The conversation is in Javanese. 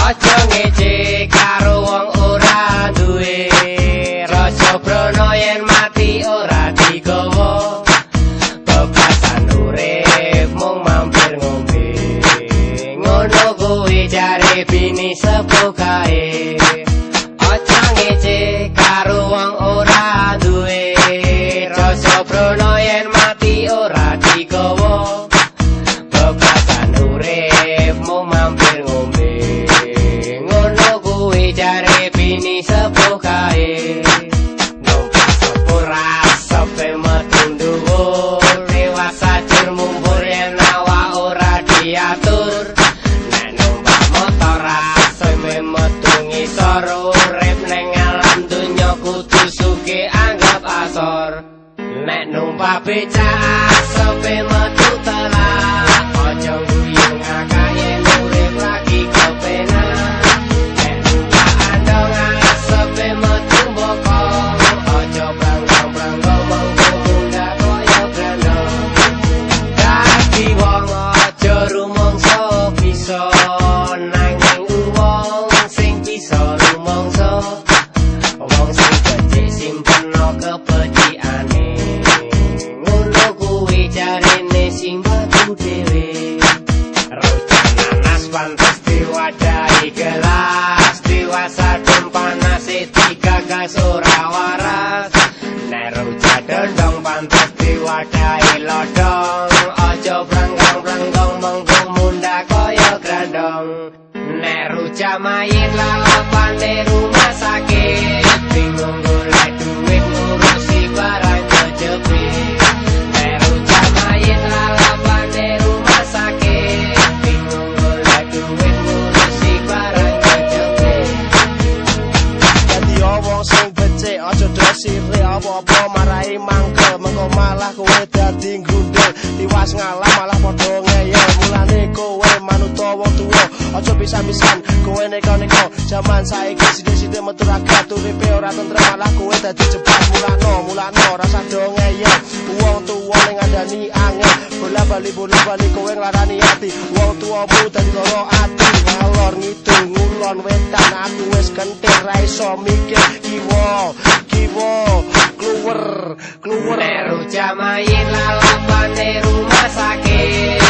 Aja ngece karo wong ora duwe. Raja Brana yen mati ora digawa. Bebasan urip mung mampir ngombe. Ngono kuwi jare bini sepuh kae. Aja ngece karo wong ora duwe. Raja Brana yen mati ora digawa. Bebasan urip mung mampir ngombe. Ngono kuwi jare bini sepuh kae. Numpak sepur asepe metu dhuwur. Dewasa jur mumbur yen awak ora diatur. Nek numpak motor asepe metu ngisor. Urip ning alam donya kudu sugih anggap asor. Nek numpak becak asepe metu telak. Aja guyu ngakak yen urip lagi kepenak. Nek numpak andong asepe metu bokong. Aja brangkong-brangkong mengko munggah kaya grandong. Dadi wong aja rumangsa bisa, nanging wong sing bisa rumangsa. Wong sing becik simpeno kebecikane. Ngono kuwi jarene sing batu dhewe. Rujak nanas pantes diwadahi gelas. Dewasa dem panase digagas ora waras. Nek rujak dondong pantes diwadahi lodong. Aja brangkong-brangkong mengko mundhak kaya grandong. Nek rujak mayit lalapane rumah sakit. Bingung golek duit ngurusi barang kejepit. Nek rujak mayit lalapane rumah sakit. Bingung golek duit ngurusi barang kejepit. Dadi wong sing becik aja do sirik apa-apa marai mangkel, mengko malah kowe dadi grundel. Tiwas ngalah malah padha ngeyel. Mulane kowe manut wong tuwa, aja pisan-pisan kowe neko-neko. Jaman saiki sithik-sithik metu ragat, uripe ora tentrem malah kowe dadi jebat. Mulano mulano rasah do ngeyel. Wong tuwa ning ngandani angel, bola-bali bola-bali kowe nglarani ati. Wong tuwamu dadi lara ati, ngalor ngidul ngulon wetan. Aku wis kentir ra iso mikir. Kiwa kiwa kluwer kluwer. Nek rujak mayit lalapane rumah sakit.